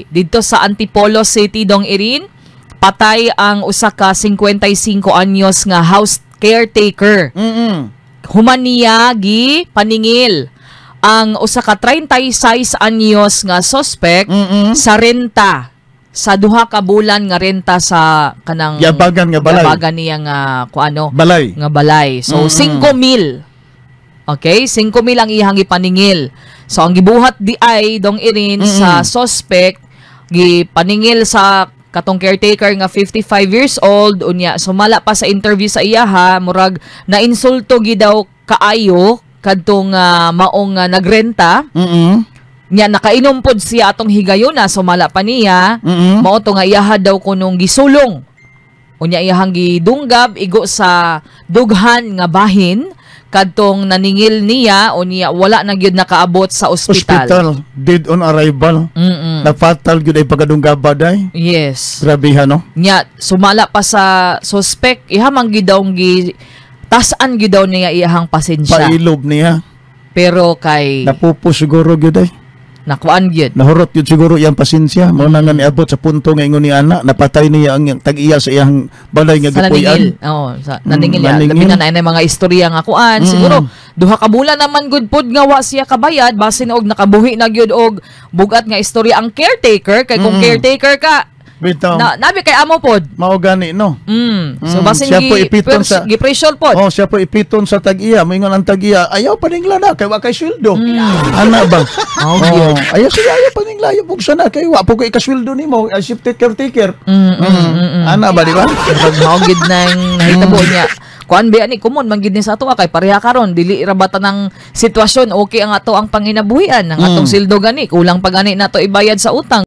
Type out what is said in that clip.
Didto sa Antipolo City, Dong Irin, patay ang usa ka 55 anyos nga house caretaker. Human niya gi paningil ang usa ka 36 anyos nga suspect sa renta, sa 2 ka bulan nga renta sa kanang Giabagan nga balay. Giabagan niya nga kuano Balay. Nga balay. So 5 mil. Okay, 5 mil ang iyang gipaningil. So ang gibuhat di ay, Dong Irin, sa suspect, gipaningil sa katong caretaker nga 55 years old. Unya sumala pa sa interview sa iyaha, murag nainsulto gid daw kaayo kadtong maong nagrenta. Nya nakainom pod siya atong higayuna, sumala pa niya. Mao to nga iyaha daw kunong gisulong. Unya iyahang gidunggab igo sa dughan nga bahin kadtong naningil niya. Unya wala na gyud nakaabot sa ospital. Hospital. Dead on arrival. Nafatal gyud ay pagkadunggaba day. Yes. Grabe ha, no? Nya sumala pa sa suspect, iha man gyud daw gi tas-an gyud daw niya iyahang pasensya. Pailob niya. Pero kay Napupo siguro gyud ay. Nakuan gyud. Nahurot gyud siguro iyang pasensya. Mao na nga niabot sa punto nga ingon ni ana, napatay niya ang tag-iya sa iyang balay nga Sa gipuy-an. naningil. Oo, sa naningil ya. Naningil. Labi na na mga istorya nga kuan. Siguro 2 ka bulan naman gud pod nga wa siya kabayad, basin og nakabuhi na gyud og bugat nga istorya ang caretaker, kay kung caretaker ka Bitaw. na nabi kay amo pod. Mao gani, no? So basin Siya po gi ipiton sa- gi pressure pod. Oh, siya po ipiton sa tag-iya. Moingon ang tag-iya, "Ayaw paningla na kay wa kay sweldo." Ana ba? Oh, Oh, ayaw siya, ayaw paningla, ayaw bugsa na kay wa po kay ikasweldo nimo, ay shifted caretaker. Ana ba, di ba? Murag mao gid nang nahitabo niya. Kuan ba ni, common man gid ni sa ato kay pareha karon, dili ra ba tanang sitwasyon okay ang ato ang panginabuhian, ang atong sildo gani kulang pa gani nato ibayad sa utang.